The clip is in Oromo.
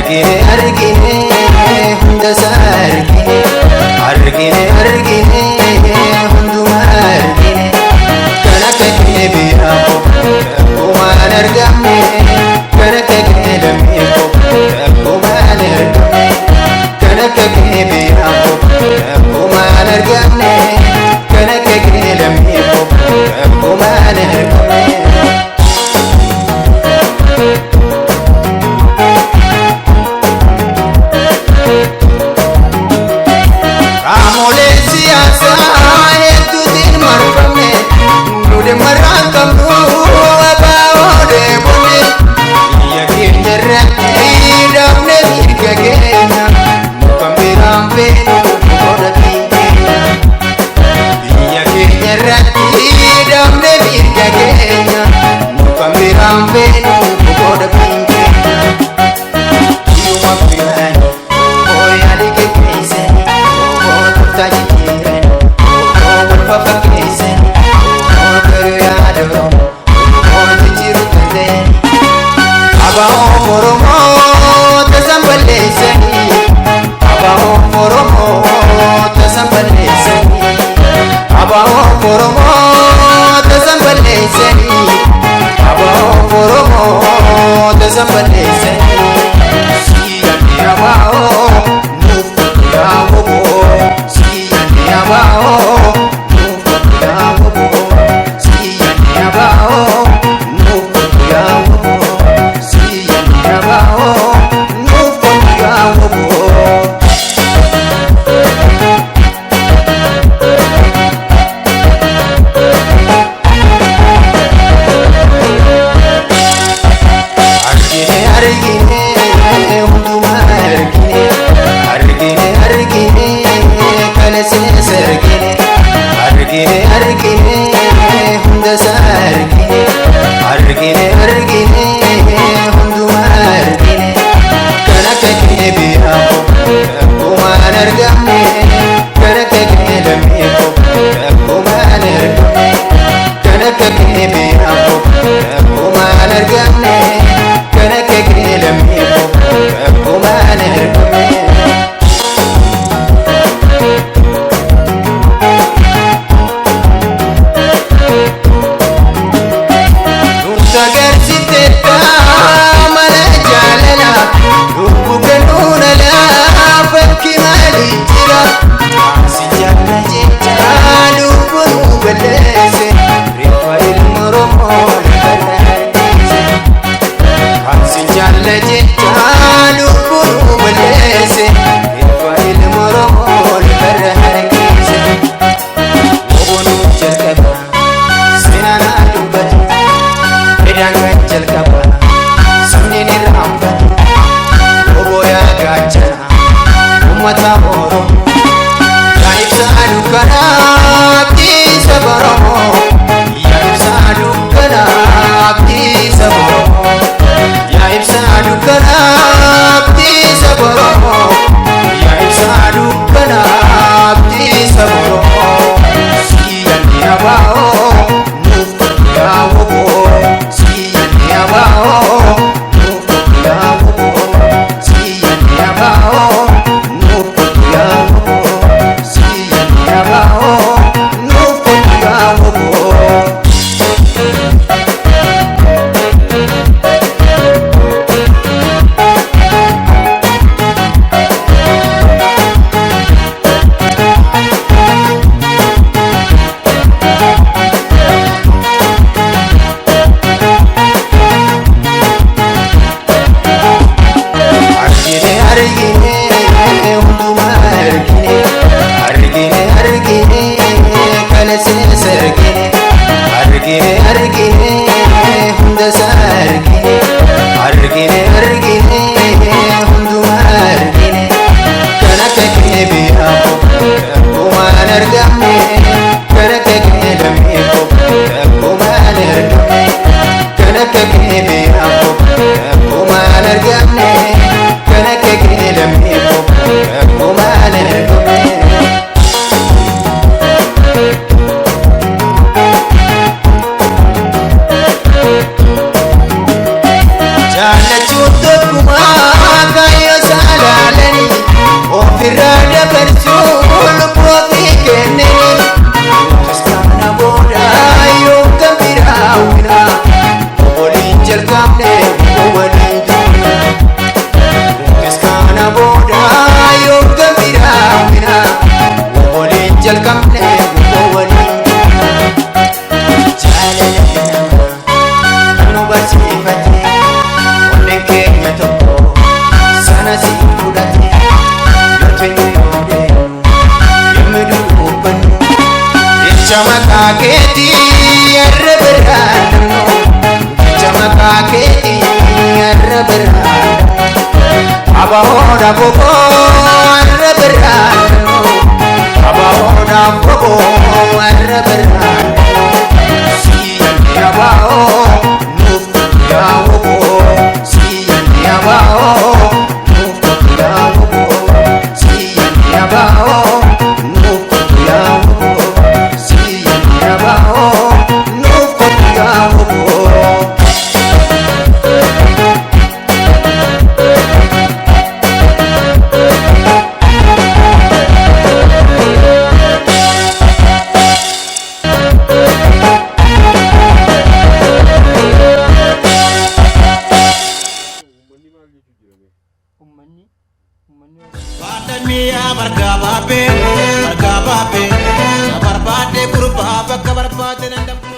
Argine argine hunda isaa argine. Argine argine hundumaa argine. Kan akka kee biyyaa koo takkumaan argamne. Kan akka kee lammii koo takkumaan argamne. Kan akka kee biyyaa koo takkumaan argamne. Kan akka kee lammii koo takkumaan argamne. Qaamoleen siyaasaa hedduutiin marfamne, nu dhimmarraan qabnu abbaa deebonne. Biyya keenya irratti dhabne mirga keenya, nu kan biraan feenu godhatiin keenya. Biyya keenya irratti dhabne mirga keenya, nu kan biraan feenu godhatiin keenya. Guyyuma guyyaani oboo yaalii geggeessanii, oboo tooftaa jijjiiranii, oboo wal fafakkeessanii, oboo garuu yaada Oromoo, oboo jijjiiruu danda'anii. Abaa'oon Oromoo tasan balleessanii, abaa'oon Oromoo tasan balleessanii, abaa'oon Oromoo tasan balleessanii, abaa'oon Oromoo tasan balleessanii. Siyanne abaa'oo nuuf yaa woboo, siyanne abaa'oo nuuf yaa woboo, siyanne abaa'oo nuuf yaa woboo, siyanne abaa'oo nuuf yaa woboo. Argine argine hundumaa argine. Argine argine kana sees argine. Argine argine hunda isaa argine. Argine argine hundumaa argine. Kan akka kee biyyaa koo takkumaan argamne. Kan akka kee lammii koo takkumaan argamne. Kan akka kee biyyaa koo takkumaan argamne. Kan akka kee lammii koo takkumaan argamne. Nutti agarsiifteetta mala jaalala, lubbuu kennuun alaa fakkii maalii jira? Si jaalla jecha lubbuu nu balleesse, reeffa ilma Oromoo lafarra harkise. Si jaalla jecha lubbuu nu balleesse, reeffa ilma Oromoo lafarra harkise. Oboonuu jalqaba seenaan dubbatu, Edaan kan jalqaba sabni ni raanfatu. Oboo yaa gaachana uummata Oromoo, yaa ibsaa dukkanaa abdii saba Oromoo, yaa ibsaa dukkanaa abdii saba Oromoo, yaa ibsaa dukkanaa abdii saba Oromoo, yaa ibsaa dukkanaa abdii saba Oromoo. Siyanne abaa'oo nuuf yaa woboo, siyanne abaa'oo nuuf yaa woboo, siyanne abaa'oo nuuf yaa woboo, siyanne abaa'oo nuuf yaa woboo. Argine argine hundumaa argine. Argine argine kana sees argine. Argine argine hunda isaa argine. Argine argine hundumaa argine. Kan akka kee biyyaa koo takkumaan argamne. Kan akka kee lammii koo takkumaan argamne. Kan akka kee biyyaa koo takkumaan argamne. Kan akka kee lammii koo takkumaan argamne. Jaallachuun tokkummaa. birraa abahoodha boboo warra birraa abahoodha boboo warra birraa siyanni abaa'oo nuuf yaa woboo siyanni abaa'oo nuuf yaa woboo siyanni abaa'oo nuuf yaa woboo siyanni abaa'oo nuuf yaa woboo. Uummanni maal jechuu jirame? Uummanni uummanni Baadamiyaa bargaa baabee bargaa baabee barbaadee gurbaa bakka barbaade nan dhabdu.